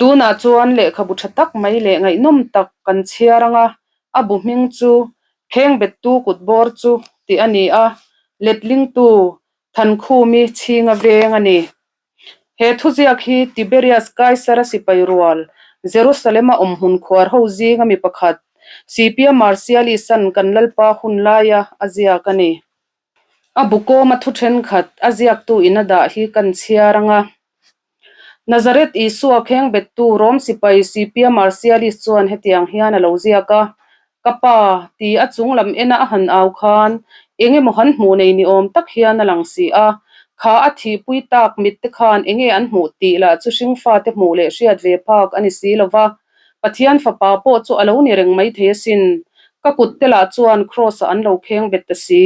Tunah chuan lehkhabu tha tak mai leh ngaihnawm tak kan chhiar ang a, a bu hming chu Khengbettu kut bawr chu tih a ni a, letlingtu Thankhumi chhinga veng a ni. He thuziak hi Tiberius Kaisara sipai rual, Jerusalem-a awmhmun khuar ho zinga mi pakhat, Scipio Marcialis-a'n kan Lalpa hun laia a ziak a ni. A bu kawma thu thenkhat a ziaktu in a dah hi kan chhiar ang a. Nazareth Isua khengbettu Rom sipai Scipio Marcialis chuan hetiang hian a lo ziak a, Ka pa, ti a chung lam ena a han au khan eng emaw han hmuh nei ni awm tak hian a lang si a. Kha a thihpui tak mit te khan enge an hmuh tih lah chu hringfate hmuh leh hriat ve phak a ni si lo va. Pathian fapa pawh chu a lo ni reng maithei asin. Ka kut te lah chuan Kraws-ah an lo kheng bet ta si.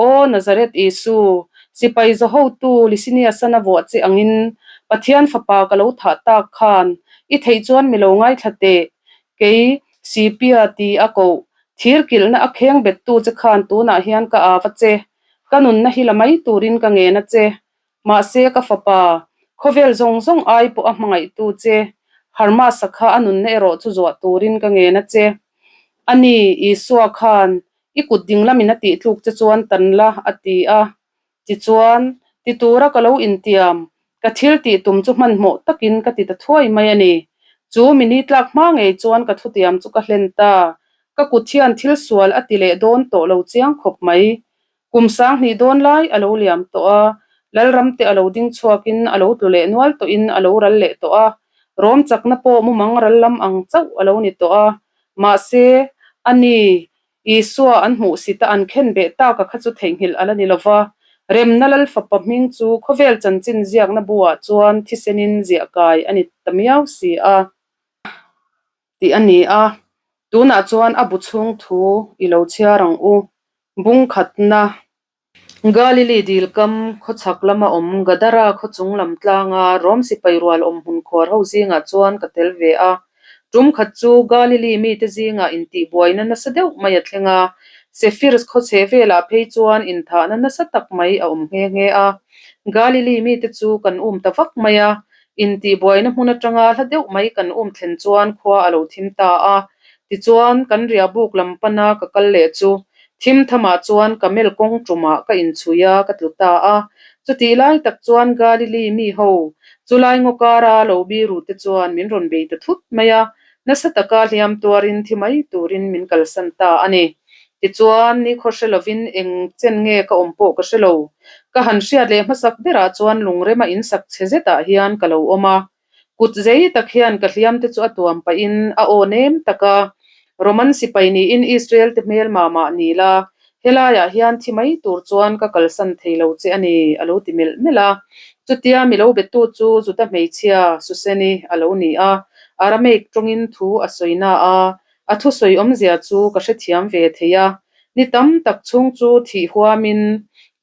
Aw Nazareth Isu, sipai zahotu Licinius-an a vuah che angin Pathian fapa ka lo thah tak khan i theih chuan mi lo ngaithla teh. Kei, Sipia ti a koh, thir kilhna a kheng bettu che khan tunah hian ka av a che. Ka nunna hi la mai turin ka ngen a che. Mahse ka fapa, khawvel zawng zawng ai pawh a hmangaihtu che, Harmasa kha a nunna erawh chu zuah turin ka ngen a che. A ni, Isua khan, i kut ding lamin a tih tluk che chuan tan la, a ti a. Tichuan, ti tura ka lo intiam, ka thil tih tum chu hmanhmawh takin ka ti ta thuai mai a ni. Chu mi ni tlak hma ngei chuan ka thutiam chu ka hlen ta. Ka kut hian thil sual a ti leh dawn tawh lo chiang khawp mai. Kum sanghnih dawn lai a lo liam tawh a, Lalram te a lo ding chhuakin a lo tlu leh nual tawhin a lo ral leh tawh a, rawm chakna pawh mumang ral lam ang chauh a lo ni tawh a. Mahse, a ni, Isua an hmuh sita an khen beh taka kha chu theihnghilh a la ni lo va, Remna Lalfapa hming chu khawvel chanchin ziakna buah chuan thisenin ziah kai a ni ta miau si a. Tih a ni a, tunah chuan a bu chhung thu i lo chhiar ang u. Bung khatna, Galili dil kam khawchhak lama awm Gadara khaw chung lam tlanga Rom sipai rual awm hmun khuar ho zingah chuan ka tel ve a. Tum khat chu Galili mite zingah intihbuaina nasa deuh mai a thleng a, Sefirs khaw chhe velah phei chuan inthahna nasa tak mai a awm nghe nghe a. Galili mite chu kan um ta vak mai a, Intihbuaina hmun atanga hla deuh mai kan um thlen chuan khua a lo thim ta a. Tichuan, kan riahbuk lam pana ka kal leh chu thim thamah chuan camel kawng tumah ka inchhui a, ka tlu ta a. Chutih lai tak chuan Galili mi ho, chulai ngaw kara lo biru te chuan min rawn bei ta thut mai a, nasa taka hliam tuarin thi mai turin min kalsan ta a ni. Tichuan, nikhaw hre lovin eng chen nge ka awm pawh ka hre lo. Ka han hriat leh hmasak berah chuan lungrema insak chhe zetah hian ka lo awm a. Kut zei tak hian ka hliam te chu a tuam pahin a aw nem tak a, Roman sipai niin Israel te hmelma mah ni la, helaiah hian thi mai tur chuan ka kalsan thei lo che a ni, a lo ti melh melh a. Chutia mi lo betu chu Juda hmeichhia Suseni a lo ni a, Aramaic tawngin thu a sawi na a, A thusawi awmzia chu ka hrethiam ve thei a, ni tam tak chhung chu thih huamin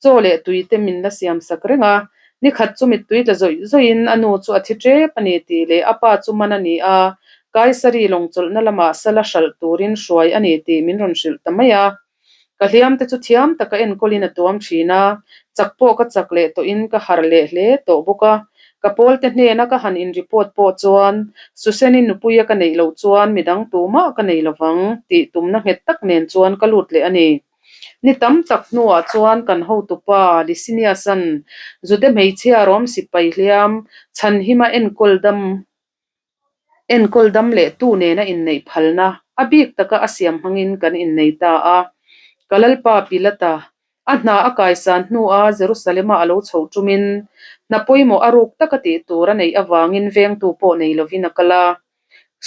chaw leh tui te min la siam sak reng a. Ni khat chu mittui tla zawih zawihin a nu chu a thi tep a ni tih leh a pa chu man a ni a, Kaisari lawngchawlhna lamah sala hralh turin hruai a ni tih min rawn hrilh ta mai a. Ka hliam te chu thiam taka enkawlin a tuam thin a, chak pawh ka chak leh tawhin ka harh leh hle tawh bawk a. Ka pawlte hnena ka han in report pawh chuan Suseni nupuia ka neih loh chuan midang tumah ka nei lovang tih tumna nghet tak nen chuan ka lut leh a ni. Ni tam tak hnuah chuan kan hotupa Licinius-a'n Jude hmeichhia rawm sipai hliam chhanhima enkawl dam Enkawl dam leh tu nena inneih phalna a bik taka a siam hmangin kan innei ta a. Ka Lalpa Pilata, a hna a kaisan hnua Jerusalema a lo chhoh tumin hna pawimawh a ruk taka tih tur a neih avangin vengtu pawh nei lovin a kal a.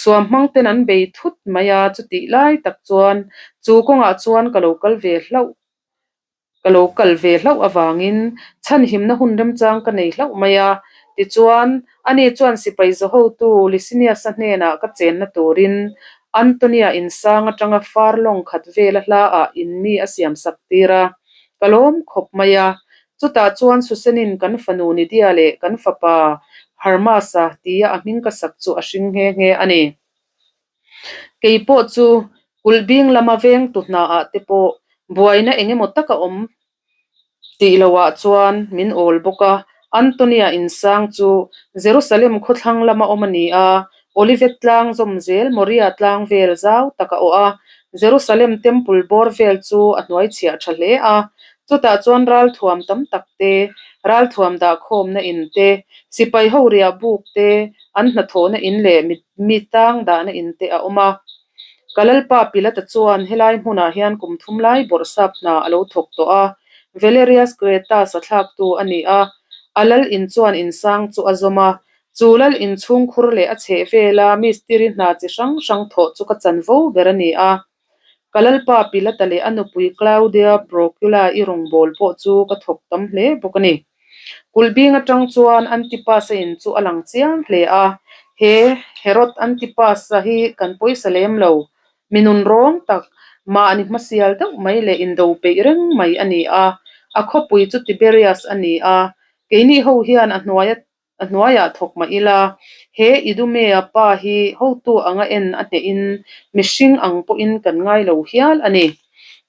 Suam hmangten an bei thut mai a, chutih lai tak chuan chu kawngah chuan ka lo kal ve hlauh. Ka lo kal ve hlauh avangin chhanhimna hun remchang ka nei hlauh mai a. Tichuan, ani chuan sipai zahotu Licinius-a hnenah ka chenna turin Antonia insang atanga far lawng khat vela hlaah in mi a siam sak tir a. Ka lawm khawp mai a. Chutah chuan Susenin kan fanu Nidia leh kan fapa Hermas-a tia a hming ka sak chu a hring nghe nghe a ni. Kei pawh chu kulh bing lama veng tu hnaah te pawh buaina eng emaw tak a awm tih loah chuan min awl bawk a. Antonia insang chu Jerusalem khawthlang lama awm a ni a, Olivet tlang zawm zel Moria tlang vel zau tak a awh a. Jerusalem Temple bawr vel chu a hnuai chhiah tha hle a, chutah chuan ralthuam tam tak te, ralthuam dahkhawmna in te, sipai ho riah buk te, an hnathawhna in leh mi tang dahna in te a awm a. Ka Lalpa Pilata chuan helai hmunah hian kum thum lai bawrhsap hna a lo thawk tawh a, Valerius Gratus a thlaktu a ni a, a lal in chuan insang chu a zawm a, chu lal inchhungkhur leh a chheh vela mistiri hna chi hrang hrang thawh chu ka chanvo ber a ni a. Ka Lalpa Pilata leh a nupui Claudia Procula-i rawngbâwl pawh chu ka thawk tam hle bawk a ni. Kulhbing atang chuan Antipas-a in chu a lang chiang hle a, he Herod Antipas-a hi kan pawisa lem lo, mi nun rawng tak, mahni hmasial deuh mai leh indo peih reng mai a ni a, a khawpui chu Tiberias a ni a, keini ho hian a hnuaia A hnuaiah thawk mah ila, he Idumea pa hi hotu anga en a hnehin mihring ang pawhin kan ngai lo hial a ni.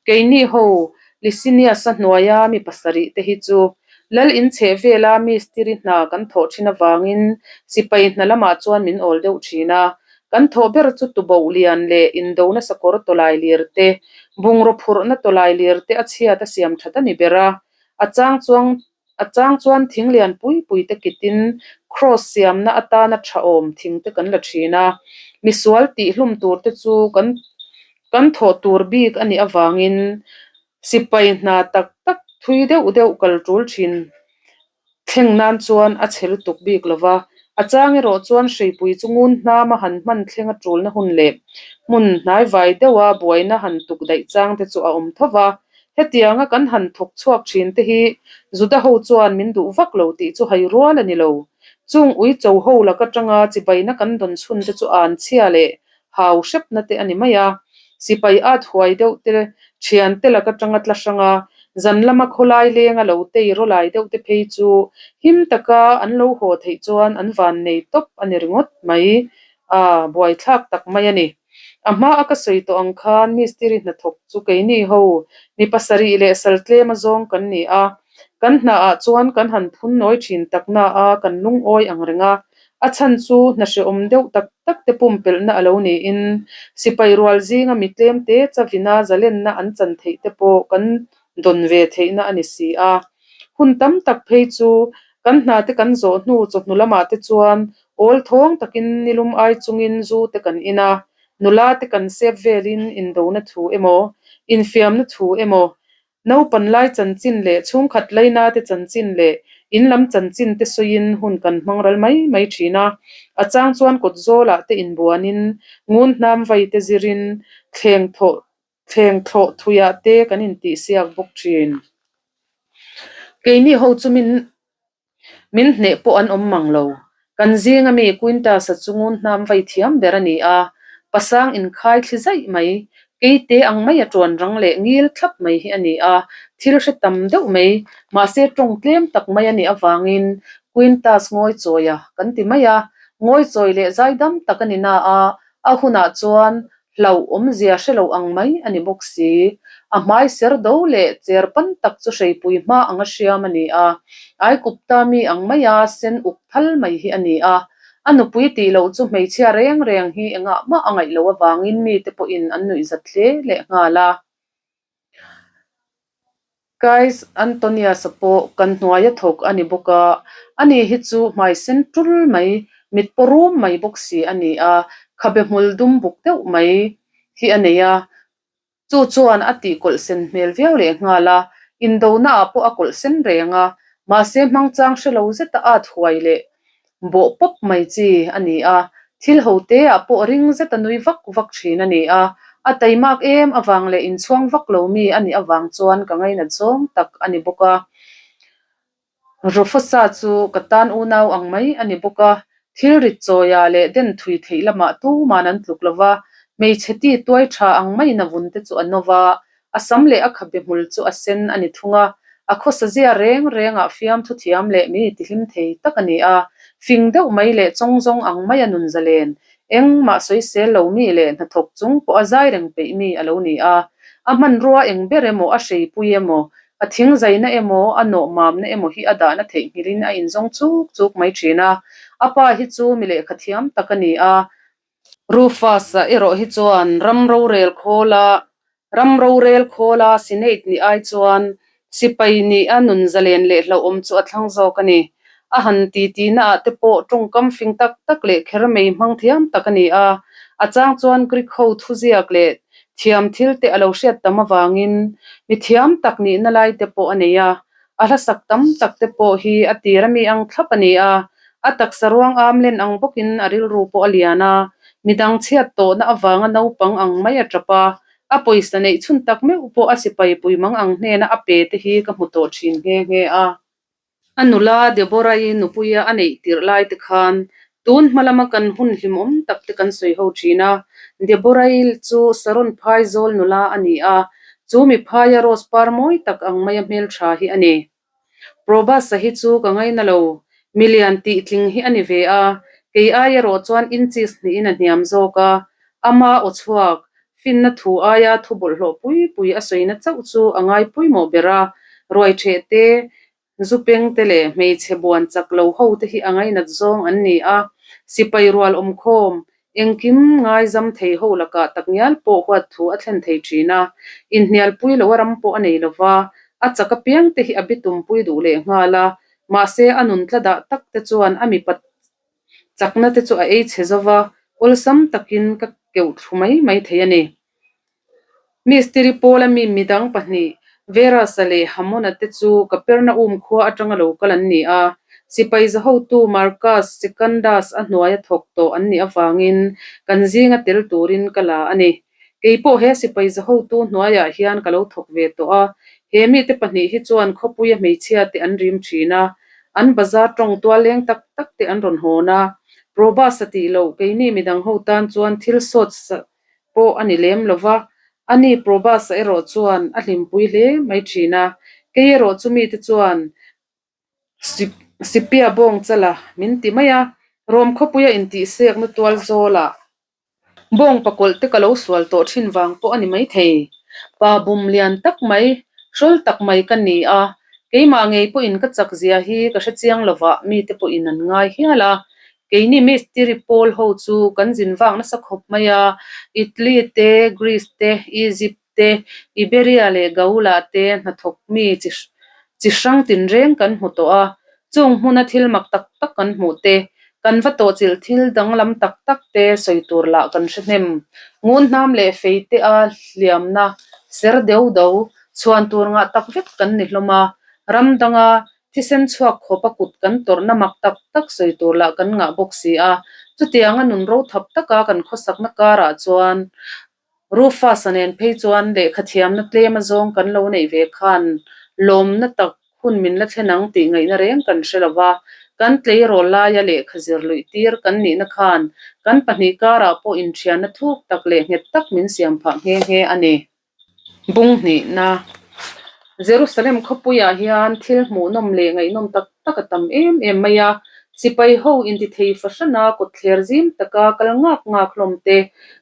Keini ho Licinius-a hnuaia mi pasarih te hi chu lal inchheh vela mistiri hna kan thawh thin avangin sipai hna lamah chuan min awl deuh thin a. Kan thawh ber chu tuboh lian leh indona sakawr tawlai lir te, bungraw phurhna tawlai lir te a chhiat a siam that a ni ber a. A chang chuang A chang chuan thing lian pui pui te kitin cross siamna atana tha awm thing te kan la thin a, misual tih hlum tur te chu kan kan thawh tur bik a nih avangin sipai hna tak tak thui deuh deuh kal tul thin thleng nan chuan a che lutuk bik lo va, a chang erawh chuan hreipui chu ngun hnama han hman thleng a tulna hun leh hmun hnaivai deuha buaina han tuk daih chang te chu a awm tho va. Hetianga kan han thawk chhuak thin te hi Juda ho chuan min duh vak lo tih chu hai rual a ni lo. Chung ui cho ho lak atanga chibaina kan dawn chhun te chu an chhia leh hau hrepna te a ni mai a. Sipai at huai deuh te thian te lak atanga tla hrang a, zan lama khawlai lenga lo tei rawlai deuh te phei chu him taka an lo haw theih chuan an van nei tawp a ni ringawt mai. A buaithlak tak mai a ni. A hma a ka sawi tawh ang khan mistiri hnathawk chu keini ho mi pasarih leh sal tlem a zawng kan ni a, kan hna ah chuan kan han phun nawi thin tak na a kan lungawi ang reng a, a chhan chu hna hrehawm deuh tak tak te pumpelhna a lo niin sipai rual zinga mi tlem te chavina zalenna an chan theih te pawh kan dawn ve theihna a ni si a. Hun tam tak phei chu kan hna te kan zawh hnu chawhnu lamah te chuan Awl thawng takin nilum ai chungin zu te kan in a, nula te kan sep velin indona thu emaw, infiamna thu emaw, naupan lai chanchin leh chhungkhat laina te chanchin leh in lam chanchin te sawiin hun kan hmang ral mai mai thin a. A chang chuan kawt zawlah te inbuanin, ngun hnam vai te zirin, thleng thawh thleng thlawh thuiah te kan intihsiak bawk thin. Keini ho chu min Min hneh pawh an awm mang lo. Kan zinga mi Quintus-a chu ngun hnam vai thiam ber a ni a, pasang inkhai thli zaih mai, keite ang mai a tuan rang leh ngil thlap mai hi a ni a, thil hre tam deuh mai, mahse tawng tlem tak mai a nih avangin Quintus ngawi chawia kan ti mai a, ngawi chawi leh zaidam tak a ni na a, a hunah chuan Hlauh awmzia hre lo ang mai a ni bawk si. A hmai ser do leh cher pan tak chu hreipui hma anga hriam a ni a, Aikupta mi ang maia sen uk thal mai hi a ni a. A nupui tih loh chu hmeichhia reng reng hi engah mah a ngaih loh avangin mite pawhin an nuihzat hle leh nghal a. Kais Antonius-a pawh kan hnuaia thawk a ni bawk a, ani hi chu hmai sen tul mai, mit paw rum mai bawk si a ni a, khabe hmul dum buk deuh mai hi a nei a, chu chuan a tih kawlh sen hmel viau leh nghal a, indona ah pawh a kawlh sen reng a, mahse hmangchang hre lo zeta at huai leh Bawh pawp mai chi a ni a, thil ho te ah pawh ring zet a nui vak vak thin a ni a, a taimak em avang leh inchhuang vak lo mi a nih avang chuan ka ngainat zawng tak a ni bawk a. Rufus-a chu ka tan unau ang mai a ni bawk a, thil rit chawiah leh den thui theih lamah tuman an tluk lo va, hmeichhe ti tuai tha ang maiin a vun te chu a no va, A sam leh a khabe hmul chu a sen a ni thung a, a khawsa zia reng rengah fiamthu thiam leh mi tihlim thei tak a ni a, fing deuh mai leh chawng zawng ang maia nun zalen, engmah sawisel lo mi leh hnathawk chung pawh a zai reng peih mi a lo ni a. A hmanrua eng ber emaw, a hreipui emaw, A thing zaina emaw, a nawh mamna emaw hi a dahna theihnghilhin a inzawng chuk chuk mai thin a. A pa hi chu mi lehkha thiam tak a ni a. Rufus-a erawh hi chuan ram rorel khawla ram rorel khawla Senate nih ai chuan sipai nih a nun zalen leh hlauhawm chu a thlang zawk a ni. A han titi naah te pawh tawngkam fing tak tak leh kher mei hmang thiam tak a ni a. A chang chuan Greek ho thuziak leh thiam thil te a lo hriat tam avangin mi thiam tak nihna lai te pawh a nei a. A hlasak tam tak te pawh hi a tir ami ang thlap a ni a, a taksa ruang am len ang bawkin a rilru pawh a lian a, midang chhiat tawhna avanga naupang ang mai a tap a, a pawisa neih chhun tak meuh pawh a sipai pui mang ang hnena a pe te hi ka hmu tawh thin nghe nghe a. A nula Deborah-i nupuia a neih tirh lai te khan tun hma lama kan hun hlimawm tak te kan sawi ho thin a, Deborah-i chu Saron phai zawl nula a ni a, chu mi phaia rose par mawi tak ang maia hmeltha hi a ni. Probus-a hi chu ka ngaina lo, milian tih tling hi a ni ve a, kei ai erawh chuan inches hnihin a hniam zawk a, ama aw chhuak, Finna thu aia thu bawlhhlawh pui pui a sawina chauh chu a ngai pawimawh ber a, ruaiṭheh te, zu peng te leh hmeichhe buan chak lo ho te hi a ngainat zawng an ni a, sipai rual awmkhawm, engkim ngaizam thei ho lakah takngial pawh huat thu a thlen thei ṭhin a, inhnialpui lo a ram pawh a nei lo va, a chak apiang te hi a bitumpui duh leh nghal a, mahse a nun tla dah tak te chuan a mipat Chakna te chu a ei chhe zo va, awlsam takin ka keuh thlu mai mai thei a ni. Mistiri Paula mi midang pahnih, Verasa leh Hamona te chu Kapernaum khua atanga lo kal an ni a. Sipai zahotu Marcus Secundus a hnuaia thawk tawh an nih avangin kan zinga tel turin ka la a ni. Kei pawh he sipai zahotu hnuaiah hian ka lo thawk ve tawh a, he mite pahnih hi chuan khawpuia hmeichhia te an rim thin a, an bazar tawng tual leng tak tak te an rawn hawn a. Probus a tih loh, keini midang ho tan chuan thil sawt pawh a ni lem lo va, ani Probus-a erawh chuan a hlimpui hle mai thin a, kei erawh chu mite chuan Sipia bawng chala min ti mai a, Rom khawpuia intihsekna tual zawlah Bawng pakawlh te ka lo sual tawh thin vang pawh a ni maithei. Pa bum lian tak mai, hrawl tak mai ka ni a, keimah ngei pawhin ka chak zia hi ka hre chiang lovah mite pawhin an ngai hial a. Keini mistiri pawl ho chu kan zin vak nasa khawp mai a, Italy te, Greece te, Egypt te, Iberia leh Gaula te hnathawk mi chi chi hrang tinreng kan hmu tawh a, chung hmuna thil mak tak tak kan hmuh te, kan va tawhchilh thil danglam tak tak te sawi tur lah kan hre hnem. Ngun hnam leh fei te a hliamna ser deuh do chhuan tur ngah tak vek kan ni hlawm a, ram danga thisen chhuak khawp a kut kan tawrhna mak tak tak sawi tur lah kan ngah bawk si a, chutianga nun ro thap taka kan khawsakna karah chuan Rufus-a nen phei chuan lehkha thiamna tlem azawng kan lo neih ve khan lawmna tak hun min la thlen ang tih ngaihna reng kan hre lo va, kan tleirawl laia lehkha zir luih tir kan nihna khan kan pahnih karah pawh inthianna thuk tak leh nghet tak min siam phah nghe nghe a ni. Bung hnihna Jerusalem khawpuiah hian thil hmuhnawm leh ngaihnawm tak tak a tam em em mai a, sipai ho intithei fahrana kawtthler zim taka kal ngak ngak hlawm te,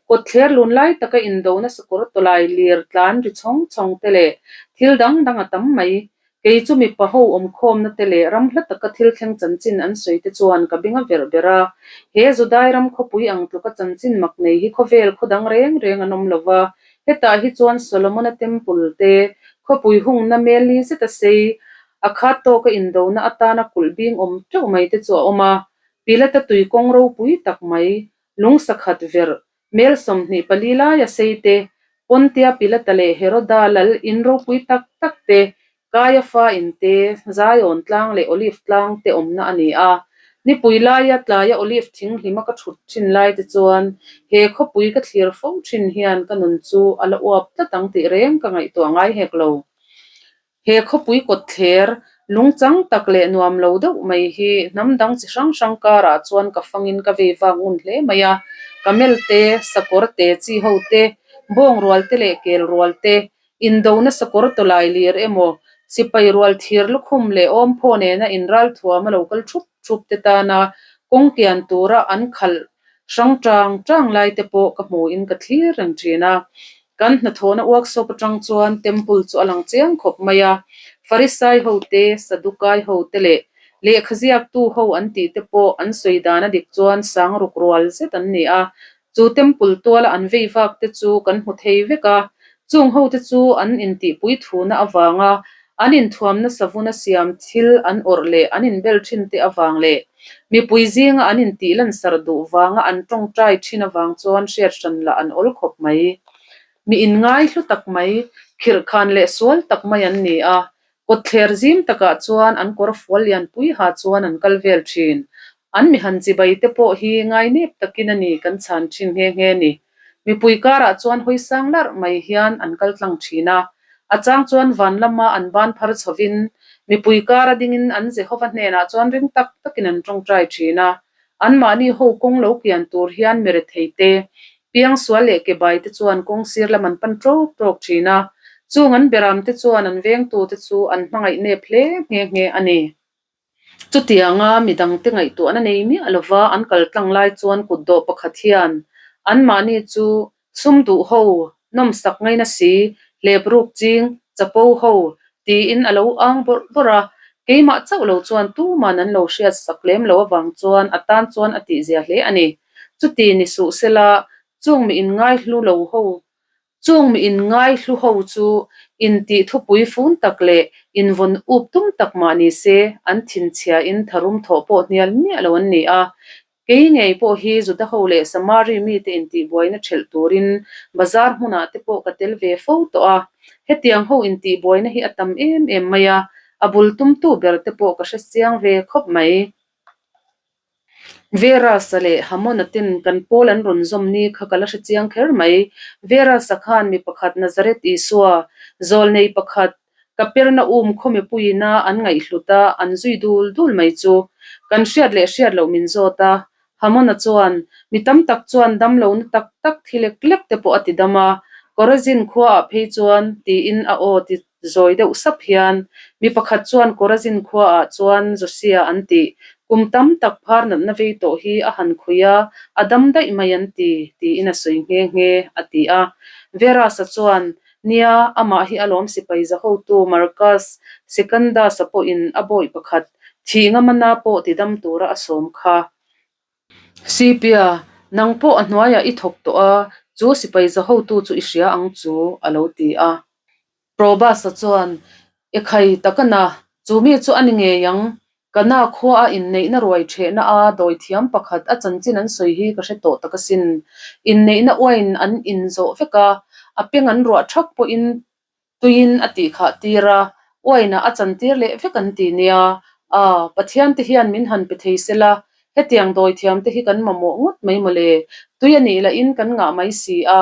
kawtthler lun lai taka indona sakawr tawlai lir tlan ri chhawng chhawng te leh thil dang dang a tam mai. Kei chu mipa ho awmkhawmna te leh ram hla taka thil thleng chanchin an sawi te chuan ka beng a verh ber a, he Judai ram khawpui ang tluka chanchin mak nei hi khawvel khaw dang reng reng an awm lo va, hetah hi chuan Solomona Temple te, khawpui hungna mel li zet a sei, A khat tawka indona atana kulh bing awm teuh mai te chu a awm a, Pilata tui kawng ropui tak mai, lung sakhat verh, mel 24 laia sei te, Pontia Pilata leh Heroda lal in ropui tak tak te, Kaiafa in te, Zion tlang leh Olive tlang te awmna a ni a. Nipui laia tlaia Olive thing hlima ka thut thin lai te chuan he khawpui ka thlir fo thin hian ka nun chu a la uap tlat ang tih reng ka ngaihtuah ngai hek lo. He khawpui kawtthler lungchang tak leh nuam lo deuh mai hi hnam dang chi hrang hrang karah chuan ka fangin ka vei vak ngun hle mai a, camel te, sakawr te chi ho te, bawng rual te leh kel rual te, indona sakawr tawlai lir emaw, sipai rual thir lukhum leh awmphaw nena inral thuam a lo kal thup thup te tana kawng kian tura an khalh hrang tang tang lai te pawh ka hmuhin ka thlir reng thin a. Kan hnathawhna workshop atang chuan temple chu a lang chiang khawp mai a, Farisai ho te, Sadukai ho te leh lehkha ziaktu ho an tih te pawh an sawi dan a dik chuan sang ruk rual zet an ni a. Chu temple tuala an vei vak te chu kan hmu thei vek a, chung ho te chu an intihpui thuna avanga an inthuamna savuna siam thil an awrh leh an inbel thin te avang leh mipui zinga an intih lansarh duh vanga an tawngtai thin avang chuan hriat hran lah an awl khawp mai. Mi inngai hlu tak mai, khirhkhan leh sual tak mai an ni a, kawtthler zim takah chuan an kawr fual lianpui ha chuan an kal vel thin. An mihan chibai te pawh hi ngainep takin a ni kan chhan thin nghe nghe ni. Mipui karah chuan hawi sang larh mai hian an kal tlang thin a, a chang chuan van lama an ban phar chhovin mipui kara dingin an Jehova hnenah chuan ring tak takin an tawngtai thin a. Anmahni ho kawng lo kian tur hian mi rethei te, piangsual leh ke bai te chuan kawng sir lam an pan tawk tawk thin a, chung an beram te chuan an vengtu te chu an hmangaih nep hle nghe nghe a ni. Chutianga midangte ngaihtuahna nei miah lova an kal tlang lai chuan kutdawh pakhat hian anmahni chu sum duh ho, nawmsak ngaina si, hlep ruk ching, chapo ho tiin a lo ang bawrh bawrh a, keimah chauh lo chuan tuman an lo hriat sak lem lo avang chuan a tan chuan a tihzia hle a ni. Chuti ni suh sela, chung mi inngaihlu lo ho Chung mi inngaihlu ho chu intih thupui fun tak leh invawn up tum tak mah ni se, an thinchhiain tharum thawh pawh hnial miah lo an ni a. Kei ngei pawh hi Juda ho leh Samari mite intihbuaina ṭhelh turin bazar hmunah te pawh ka tel ve fo tawh a. Hetiang ho intihbuaina hi a tam em em mai a, a bul tumtu ber te pawh ka hre chiang ve khawp mai. Verasa leh Hamona ten kan pawl an rawn zawm ni kha ka la hre chiang kher mai. Verasa khan mi pakhat Nazareth Isua, zawlnei pakhat, Kapernaum khaw mipuiina an ngaihhlut a, an zui dul dul mai chu. Kan hriat leh hriat loh min zawt a. Hamona chuan, Mi tam tak chuan damlohna tak tak thi lek lek te pawh a ti dam a, Korazin khuaah phei chuan, tiin a aw ti Zawi deuh sap hian mi pakhat chuan Korazin khuaah chuan Josia an tih, kum tam tak phar natna vei tawh hi a han khuih a, a dam daih mai an ti, tiin a sawi nghe nghe, a ti a. Verasa chuan, Nia, amah hi a lawm sipai zahotu Marcus Secundus-a pawhin a bawi pakhat thih ngamana pawh tidam tura a sawm kha. Sipia, nang pawh a hnuaiah i thawk tawh a, chu sipai zahotu chu i hria ang chu, a lo ti a. Probus-a chuan, I khai tak a na, chu mi chu a ni ngei ang. Ka na khua a inneihna ruai ṭhehna a dawithiam pakhat a chanchin an sawi hi ka hre tawh tak asin. Inneihna uain an inzawh vek a, a peng an ruah ṭhak pawhin Tuiin a tih khah tir a, uainah a chantir leh vek an ti nia. A, Pathian te hian min han pe thei se la, hetiang dawithiam te hi kan mamawh ngawt mai mawle. Tui a nih lahin kan ngah mai si a,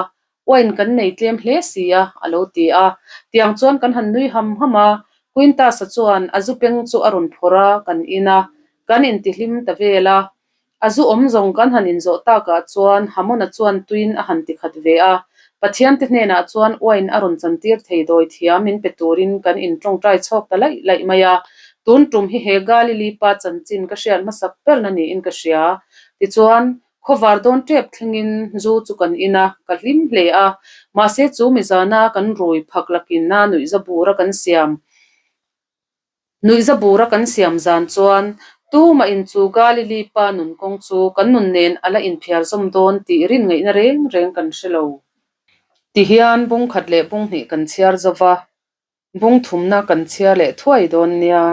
uain kan nei tlem hle si a, a lo ti a. Tiang chuan kan han nui ham ham a, Quintus-a chuan a zu peng chu a rawn phawrh a, kan in a, kan intihlim ta vel a. A zu awm zawng kan han inzawh takah chuan Hamona chuan tuin a han tikhat ve a. Pathiante hnenah chuan uain a rawn chantir thei dawi thiam min pe turin kan intawngtai chhawk ta laih laih mai a. Tun tum hi he Galili pa chanchin ka hriat hmasak berna niin ka hria. Tichuan, khawvar dawn tep thlengin zu chu kan in a, ka hlim hle a. Mahse chu mizana kan rui phak lakin a nuihza bura kan siam. Nuihza bura kan siam zan chuan tumah in chu Galili pa nun kawng chu kan nun nen a la inphiar zawm dawn tih rin ngaihna reng reng kan hre lo. Tihian bung khat leh bung hnih kan chhiar zo va, bung thumna kan chhiar leh thuai dawn nia.